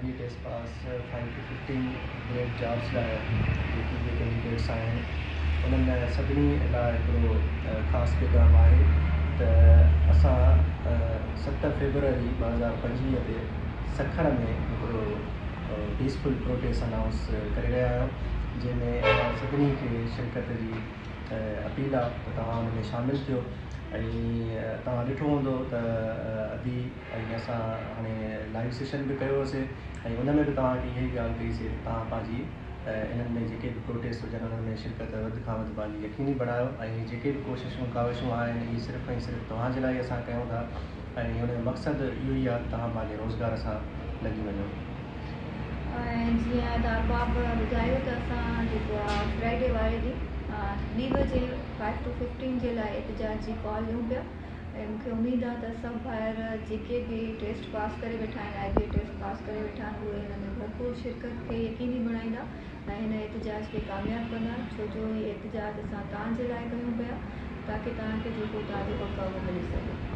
B test pass 5 to 15 grade jobs لاء جيڪي به ڪينڊيڊيٽس آهن انهن لاء سڀني لاء هڪڙو خاص پيغام آهي ته اسان 7 فيبروري 2025 تي سکر ۾ هڪڙو پيسفل پروٽيسٽ انائونس ڪري رهيا آهيون، جنهن ۾ اوهان سڀني کي شرڪت جي اپيل آهي ته توهان ان ۾ شامل ٿيو. ۽ توهان ڏٺو هوندو ته ادي ۽ اسان هاڻي لائيو سيشن به ڪيو هوسي ۽ ان ۾ به توهان کي اها ئي ڳالهه ڪئي سي ته توهان پنهنجي انهن ۾ جيڪي به پروٽيسٽ هجن انهن ۾ شرڪت وڌ کان وڌ پنهنجي يقيني بڻايو ۽ جيڪي به ڪوششون ڪاوشون آهن اهي صرف ۽ صرف توهان جي لاء ئي اسان ڪيون ٿا ۽ ان جو مقصد اهو ئي آهي ته توهان پنهنجي روزگار سان لڳي وڃو. ۽ جيئن ادا ارباب ٻڌايو ته اسان جيڪو آ فرائيڊي واري ڏينهن ٻي بجي فائيو ٽو ففٽين جي لاء احتجاج جي ڪال ڏيون پيا ۽ مونکي اميد آ ته سڀ ڀائر جيڪي به ٽيسٽ پاس ڪري ويٺا آهن آء بي اي ٽيسٽ پاس ڪري ويٺا آهن اهي هن ۾ ڀرپور شرڪت کي يقيني بڻائيندا ۽ هن احتجاج کي ڪامياب ڪندا ڇو جو هي احتجاج اسان توهان جي لاء ڪيون پيا تاڪي توهان کي جيڪو توهان جو حق آ اهو ملي سگهي.